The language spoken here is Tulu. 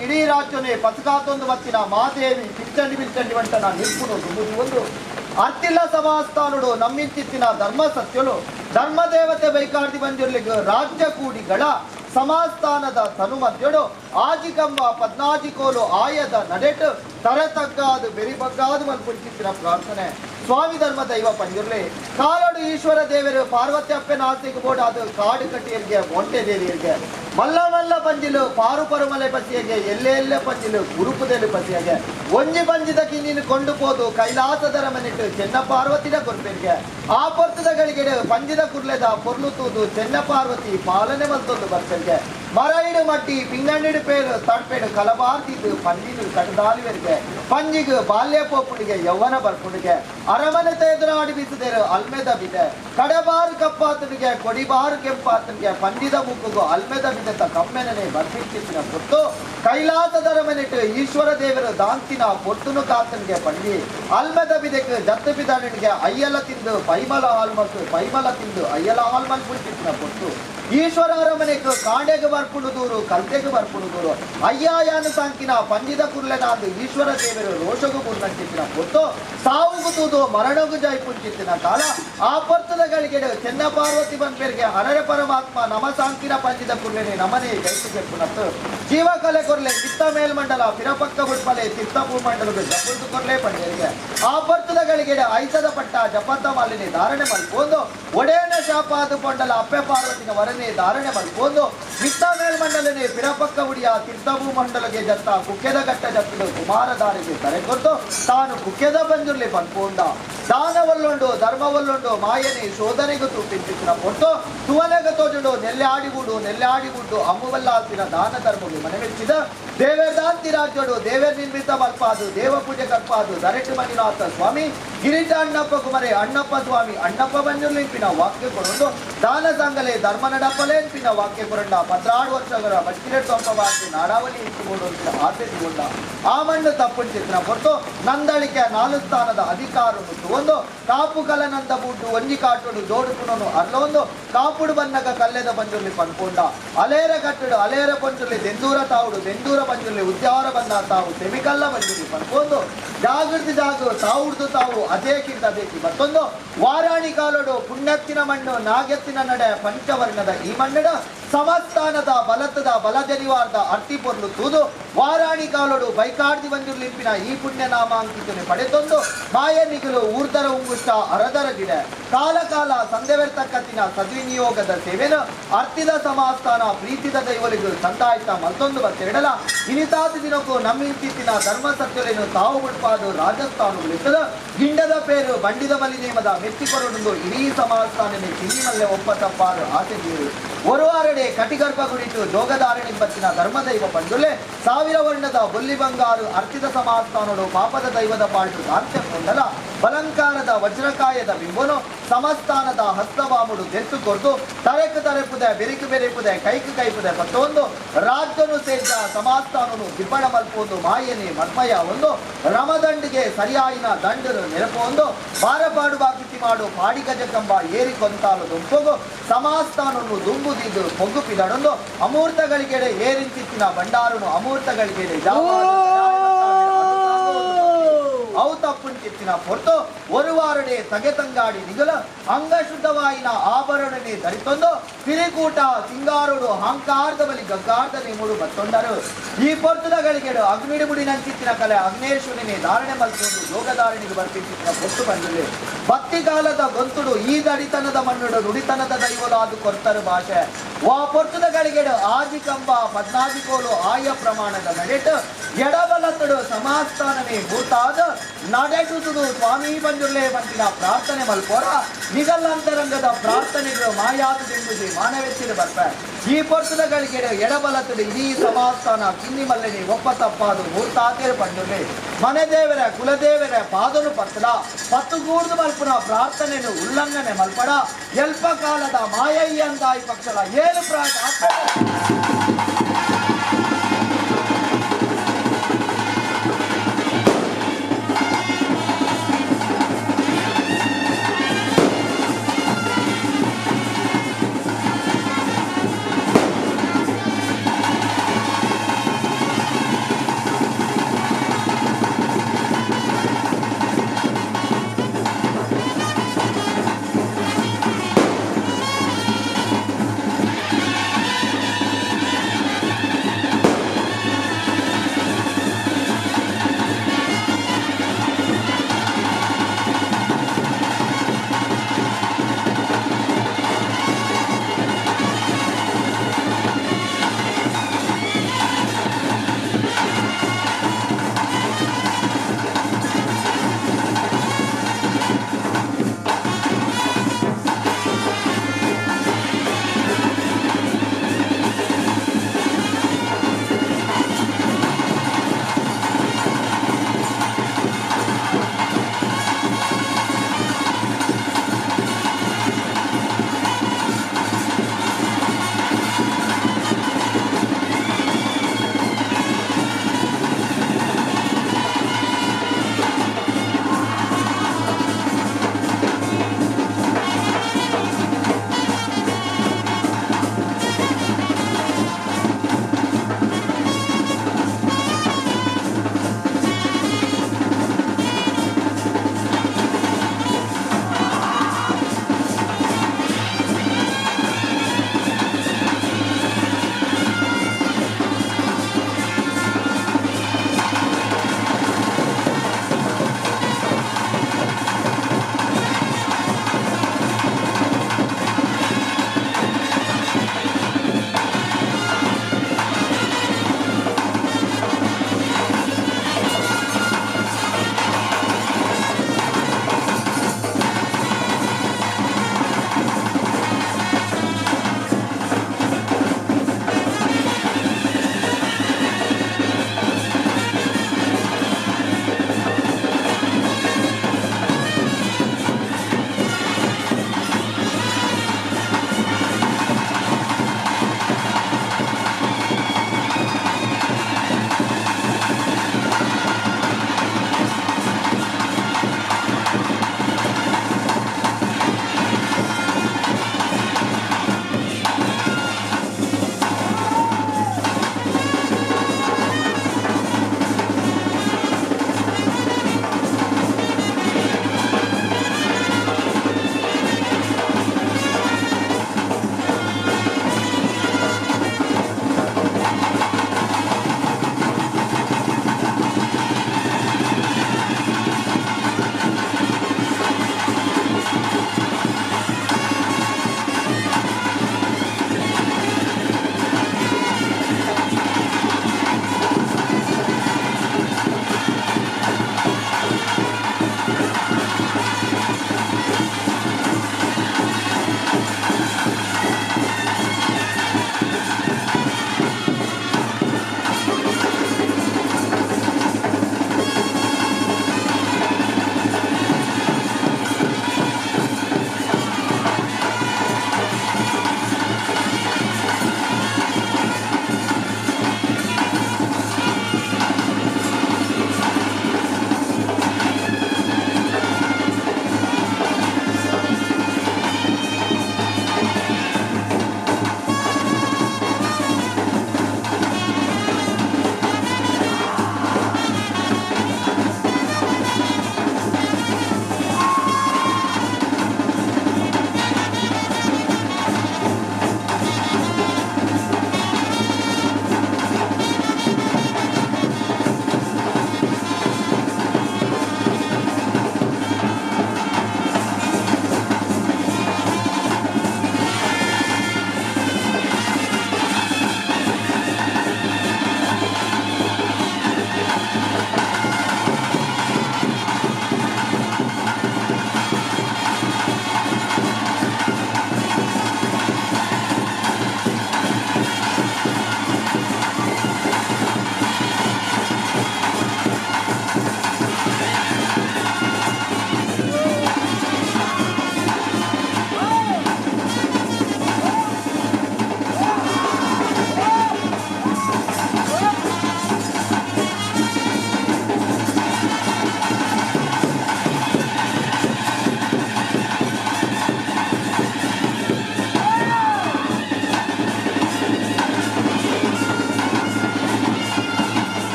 ಇಡೀ ರಾಜ್ಯನೇ ಪಸುಕಾತೊಂದು ಬತ್ತಿನ ಮಾದೇವಿ ಪಿಲ್ಚಂಡಿ ಪಿಲ್ಚಂಡಿ ಬಂಟನ ನಿಲ್ಪುನು ಒಂದು ಅರ್ತಿಲ್ಲ ಸಮಾಸ್ಥಾನುಡು ನಮ್ಮಿಂಚಿತ್ತಿನ ಧರ್ಮ ಸತ್ಯಲು ಧರ್ಮದೇವತೆ ಬೈಕಾರ್ದಿ ಬಂದಿರ್ಲಿಗೆ ರಾಜ್ಯ ಕೂಡಿಗಳ ಸಮಾಸ್ಥಾನದ ತನುಮಧ್ಯಡು ಆಜಿಕಂಬ ಪದ್ನಾಜಿಕೋಲು ಆಯದ ನಡೆಟು ತರತಗ್ಗಾದು ಬೆರಿಬಗ್ಗಾದು ಮಲ್ಪುಂಚಿತ್ತಿನ ಪ್ರಾರ್ಥನೆ ಸ್ವಾಮಿ ಧರ್ಮ ದೈವ ಪಂಜುರ್ಲಿ ಕಾಲಡು ಈಶ್ವರ ದೇವರು ಪಾರ್ವತಿ ಅಪ್ಪನ ಆಸೆಗೆ ಬೋಡ ಅದು ಕಾಡು ಕಟ್ಟಿಯರಿಗೆ ಒಂಟೆ ದೇವಿಯರಿಗೆ ಮಲ್ಲ ಮಲ್ಲ ಪಂಜಿಲು ಪಾರು ಪರುಮಲೆ ಪಸಿಯಗೆ ಎಲ್ಲೆ ಎಲ್ಲೆ ಪಂಜಿಲು ಗುರುಪುದೆಲು ಪಸಿಯಗೆ ಒಂಜಿ ಪಂಜಿದ ಕಿನ್ನಿನ ಕೊಂಡು ಪೋದು ಕೈಲಾಸದರ ಮನಿಟ್ಟು ಚೆನ್ನ ಪಾರ್ವತಿನ ಕೊರ್ಪೆರಿಗೆ ಆ ಪೊರ್ತದ ಗಳಿಗೆಡು ಪಂಜಿದ ಕುರ್ಲೆದ ಪೊರ್ಲು ತೂದು ಚೆನ್ನ ಪಾರ್ವತಿ ಪಾಲನೆ ಮಲ್ತೊಂದು ಬರ್ಪೆರಿಗೆ ಮರ ಇಡು ಮಟ್ಟಿ ಪಿಂಗಣ್ಣಿಡು ಪೇರು ತಡ್ಪೇಡು ಕಲಬಾರ್ದಿದ್ದು ಪಂಜಿನು ಕಟದಾಲಿವರಿಗೆ ಪಂಜಿಗು ಬಾಲ್ಯ ಪೋಪುಡಿಗೆ ಯೌವನ ಬರ್ಪುಡಿಗೆ ಅರಮನೆ ತೇದರಾಡಿ ಬೀಸದೇರು ಅಲ್ಮೆದ ಬಿದೆ ಕಡಬಾರು ಕಪ್ಪಾತನಿಗೆ ಕೊಡಿಬಾರು ಕೆಂಪಾತನಿಗೆ ಪಂಜಿದ ಮುಕ್ಕುಗು ಅಲ್ಮೆದ ಬಿದೆತ ಕಮ್ಮೆನನೆ ಬರ್ಪಿಟ್ಟಿನ ಪೊತ್ತು ಕೈಲಾಸದರ ಮನೆಟ್ಟು ಈಶ್ವರ ದೇವರು ದಾಂತಿನ ಪೊತ್ತುನು ಕಾತನಿಗೆ ಪಂಜಿ ಅಲ್ಮೆದ ಬಿದೆಕ್ ಜತ್ತು ಬಿದನಿಗೆ ಅಯ್ಯಲ ತಿಂದು ಪೈಮಲ ಹಾಲ್ಮಲ್ತು ಪೈಮಲ ತಿಂದು ಅಯ್ಯಲ ಹಾಲ್ಮಲ್ ಪುಟ್ಟಿನ ಪೊತ್ತು ಈಶ್ವರ ಅರಮನೆಗೆ ಕಾಂಡೆಗೆ ಬರ್ಪುಡು ದೂರು ಕಲ್ತೆಗೆ ಬರ್ಪುಡು ದೂರು ಅಯ್ಯಾಯಾನು ಸಾಂಕಿನ ಪಂಜಿದ ಕುರ್ಲೆನಾದು ಈಶ್ವರ ದೇವರು ರೋಷಗು ಪೂರ್ಣಂಚಿತ್ತಿನ ಪೊತ್ತು ಸಾವುಗು ತೂದು ಮರಣಗು ಜೈಪುಂಚಿತ್ತಿನ ಕಾಲ ಆ ಪೊರ್ತದ ಗಳಿಗೆಡು ಚೆನ್ನ ಪಾರ್ವತಿ ಬಂಪೇರಿಗೆ ಹರರೆ ಪರಮಾತ್ಮ ನಮ ಸಾಂಕಿನ ಪಂಜಿದ ಕುರ್ಲೆನೆ ನಮನೆ ಜೈಸು ಕೆಪ್ಪುನತ್ತು ಜೀವಕಲೆ ಕೊರ್ಲೆ ಕಿತ್ತ ಮೇಲ್ಮಂಡಲ ಪಿರಪಕ್ಕ ಬುಡ್ಪಲೆ ತಿತ್ತ ಭೂಮಂಡಲದ ಜಪುರ್ದು ಕೊರ್ಲೆ ಪಂಡೇರಿಗೆ ಆ ಪೊರ್ತದ ಗಳಿಗೆಡು ಐಸದ ಪಟ್ಟ ಜಪತ್ತ ಮಾಲಿನಿ ಧಾರಣೆ ಮಲ್ಪೊಂದು ಒಡೇನ ಶಾಪಾದು ಪೊಂಡಲ ಅಪ್ಪೆ ಪಾರ್ವತಿನ ವರನೆ ಧಾರಣೆ ಮಲ್ಪೊಂದು ಮಿತ್ತ ಮೇಲ್ಮಂಡಲನೆ ಪಿರಪಕ್ಕ ಉಡಿಯ ತೀರ್ಥಭೂ ಮಂಡಲಗೆ ಜತ್ತ ಕುಕ್ಕೆದ ಗಟ್ಟ ಜಪ್ಪಿಡು ಕುಮಾರದಾರಿಗೆ ತರೆ ಕೊಟ್ಟು ತಾನು ಕುಕ್ಕೆದ ಬಂಜುರ್ಲಿ ಪನ್ಪೋಂಡ ದಾನವಲ್ಲುಂಡು ಧರ್ಮವಲ್ಲುಂಡು ಮಾಯನೆ ಶೋಧನೆಗೂ ತೂಪಿಂಚಿನ ಪೊಟ್ಟು ತುವನೆಗ ತೋಜುಂಡು ನೆಲ್ಲಾಡಿಗೂಡು ನೆಲ್ಲಾಡಿಗುಡ್ಡು ಅಮ್ಮುವಲ್ಲಾಸಿನ ದಾನ ಧರ್ಮವು ಮನಮೆಚ್ಚಿದ ದೇವೇದಾಂತಿ ರಾಜ್ಯಡು ದೇವೇರ್ ನಿರ್ಮಿತ ಮಲ್ಪಾದು ದೇವ ಪೂಜೆ ಕಲ್ಪಾದು ದರೆಟು ಮಂಜುನಾಥ ಸ್ವಾಮಿ ಗಿರಿಜ ಅಣ್ಣಪ್ಪ ಕುಮಾರಿ ಅಣ್ಣಪ್ಪ ಸ್ವಾಮಿ ಅಣ್ಣಪ್ಪ ಮಂಜುರ್ಲಿಂಪಿನ ವಾಕ್ಯ ಕೊಡೊಂಡು ದಾನ ಸಂಗಲೆ ಧರ್ಮ ನಡಪಲೇನ್ಪಿನ ವಾಕ್ಯ ಕೊರಂಡ 12 ವರ್ಷಗಳ ಬಚ್ಚಿರೆಟ್ ಸೊಂಪ ಬಾಕಿ ನಾಡಾವಲಿ ಇಟ್ಟುಕೊಂಡು ಆಸೆ ತಗೊಂಡ ಆ ಮಣ್ಣು ತಪ್ಪುಂಚಿತ್ರ ಹೊರತು ನಂದಳಿಕೆ ನಾಲು ಸ್ಥಾನದ ಅಧಿಕಾರವನ್ನು ಒಂದು ಕಾಪು ಕಲನಂದ ಬೂಟು ಒಂಜಿ ಕಾಟುಡು ಜೋಡು ಪುನನು ಅರ್ಲೊಂದು ಕಾಪುಡು ಬನ್ನಗ ಕಲ್ಲೆದ ಬಂಜುರ್ಲಿ ಪನ್ಪೊಂಡ ಅಲೇರ ಕಟ್ಟುಡು ಅಲೇರ ಪಂಜುರ್ಲಿ ದೆಂದೂರ ತಾವುಡು ದೆಂದೂರ ಬಂಜುರ್ಲಿ ಉದ್ಯಾವರ ಬಂದ ತಾವು ಸೆಮಿಕಲ್ಲ ಬಂಜುರ್ಲಿ ಪನ್ಪೊಂದು ಜಾಗೃತಿ ಜಾಗು ತಾವುಡ್ದು ತಾವು ಅದೇಕಿಂತ ಅದೇಕಿ ಮತ್ತೊಂದು ವಾರಾಣಿ ಕಾಲಡು ಪುಣ್ಯತ್ತಿನ ಮಣ್ಣು ನಾಗೆತ್ತಿನ ನಡೆ ಪಂಚವರ್ಣದ ಈ ಮಣ್ಣಡ ಸಮಸ್ಥಾನದ ಬಲತದ ಬಲಜನಿವಾರ್ದ ಅರ್ತಿ ಪೊರ್ಲು ತೂದು ವಾರಾಣಿ ಕಾಲಡು ಬೈಕಾಡ್ದಿ ಬಂಜುರ್ಲಿಂಪಿನ ಈ ಪುಣ್ಯ ನಾಮಾಂಕಿತನೆ ಪಡೆತೊಂದು ಮಾಯನಿಗಲು ಊರ್ದರ ಉಂಗುಷ್ಟ ಅರದರ ಗಿಡ ಕಾಲ ಕಾಲ ಸಂದೆವೆರ್ತಕ್ಕತ್ತಿನ ಸದ್ವಿನಿಯೋಗದ ಸೇವೆನು ಅರ್ತಿದ ಸಮಾಸ್ಥಾನ ಪ್ರೀತಿದ ದೈವಲಿಗೂ ಸಂತಾಯ್ತ ಮತ್ತೊಂದು ಬತ್ತೆರಡಲ ಇನಿತಾದ ದಿನಕ್ಕೂ ನಮ್ಮಿಂತಿತ್ತಿನ ಧರ್ಮ ಸತ್ಯಲೇನು ತಾವು ಮುಟ್ಪಾದು ರಾಜಸ್ಥಾನಗಳಿರ್ತದ ಗಿಂಡದ ಪೇರು ಬಂಡಿದ ಬಲಿ ನೇಮದ ಮೆಚ್ಚಿಕೊರೊಂದು ಇಡೀ ಸಮಾಸ್ಥಾನನೆ ಕಿನ್ನಿಮಲ್ಲೆ ಒಪ್ಪ ತಪ್ಪಾರು ಆಸೆ ದೀರು ಒರುವಾರಡೆ ಕಟಿಗರ್ಭ ಗುಡಿಟು ಜೋಗದಾರಣಿ ಬತ್ತಿನ ಧರ್ಮದೈವ ಪಂಡುಲೆ ಸಾವಿರ ವರ್ಣದ ಬೊಲ್ಲಿ ಬಂಗಾರು ಅರ್ಚಿತ ಸಮಾಸ್ಥಾನಡು ಪಾಪದ ದೈವದ ಪಾಲ್ಟು ದಾಂತ್ಯ ಕೊಂಡಲ ಬಲಂಕಾರದ ವಜ್ರಕಾಯದ ಬಿಂಬನು ಸಮಸ್ಥಾನದ ಹಸ್ತವಾಮುಡು ದೆತ್ತು ಕೊರ್ದು ತರೆಕು ತರೆಪುದೆ ಬೆರಿಕು ಬೆರೆಪುದೆ ಕೈಕು ಕೈಪುದೆ ಮತ್ತೊಂದು ರಾಜ್ಯನು ಸೇರಿದ ಸಮಾಸ್ಥಾನನು ದಿಬ್ಬಣ ಮಲ್ಪೊಂದು ಮಾಯನೆ ಮನ್ಮಯ ಒಂದು ರಮದಂಡಿಗೆ ಸರಿಯಾಯಿನ ದಂಡನು ನೆನಪು ಬಾರಪಾಡು ಬಾಕಿತಿ ಮಾಡು ಪಾಡಿಗಜಕಂಬ ಏರಿ ಕೊಂತಾಲು ದುಂಪೊಗು ಸಮಾಸ್ಥಾನನು ದುಂಬುದಿದ್ದು ಪೊಗ್ಗು ಪಿದಡೊಂದು ಅಮೂರ್ತಗಳಿಗೆಡೆ ಏರಿಂಚಿತ್ತಿನ ಭಂಡಾರನು ಅಮೂರ್ತಗಳಿಗೆಡೆ ಅವು ತಪ್ಪುಂಚಿತ್ತಿನ ಪೊರ್ತು ಒರುವಾರಡೆ ತಗೆ ತಂಗಾಡಿ ನಿಗಲ ಅಂಗಶುದ್ಧವಾಯಿನ ಆಭರಣನೆ ಧರಿತೊಂದು ಸಿರಿಕೂಟ ಸಿಂಗಾರುಡು ಹಾಂಕಾರದ ಬಲಿ ಗಗ್ಗಾರ್ದ ನಿಮುಡು ಬತ್ತೊಂಡರು ಈ ಪೊರ್ತುದ ಗಳಿಗೆಡು ಅಗ್ನಿಡಿಬುಡಿ ನಂಚಿತ್ತಿನ ಕಲೆ ಅಗ್ನೇಶ್ವರನೇ ಧಾರಣೆ ಮಲ್ಕೊಂಡು ಯೋಗಧಾರಣಿಗೆ ಬರ್ಪಿಂಚಿತ್ತಿನ ಪೊರ್ತು ಬಂದಿದೆ ಭಕ್ತಿಗಾಲದ ಗೊಂತುಡು ಈ ದಡಿತನದ ಮಣ್ಣುಡು ನುಡಿತನದ ದೈವಲಾದು ಕೊರ್ತರು ಭಾಷೆ ವಾ ಪೊರ್ತುದ ಗಳಿಗೆಡು ಆಜಿಕಂಬ ಪದ್ನಾಜಿಕೋಲು ಆಯ ಪ್ರಮಾಣದ ನಡೆಟು ಎಡಬಲತಡು ಸಮಾಸ್ಥಾನವೇ ಭೂತಾದ ನಡೆಟುದು ಸ್ವಾಮಿ ಬಂಜುರ್ಲೆ ಬಂತಿನ ಪ್ರಾರ್ಥನೆ ಮಲ್ಪೋರ ನಿಗಲ್ಲಂತರಂಗದ ಪ್ರಾರ್ಥನೆಗಳು ಮಾಯಾದು ದಿಂಬುಜಿ ಮಾನವೆತ್ತಿನ ಬರ್ಪ ಈ ಪೊರ್ತುದ ಗಳಿಗೆಡು ಎಡಬಲತಡು ಇಡೀ ಸಮಾಸ್ಥಾನ ಕಿನ್ನಿ ಮಲ್ಲನಿ ಒಪ್ಪ ತಪ್ಪಾದು ಮೂರ್ತಾತೇರು ಪಂಡುರ್ಲೆ ಮನೆದೇವರ ಕುಲದೇವರ ಪಾದನು ಪತ್ತಡ ಪತ್ತುಗೂಡ್ದು ಮಲ್ಪುನ ಪ್ರಾರ್ಥನೆನು ಉಲ್ಲಂಘನೆ ಮಲ್ಪಡ ಎಲ್ಪ ಕಾಲದ ಮಾಯಯ್ಯಂದಾಯಿ ಪಕ್ಷದ ಏಳು ಪ್ರಾಣ.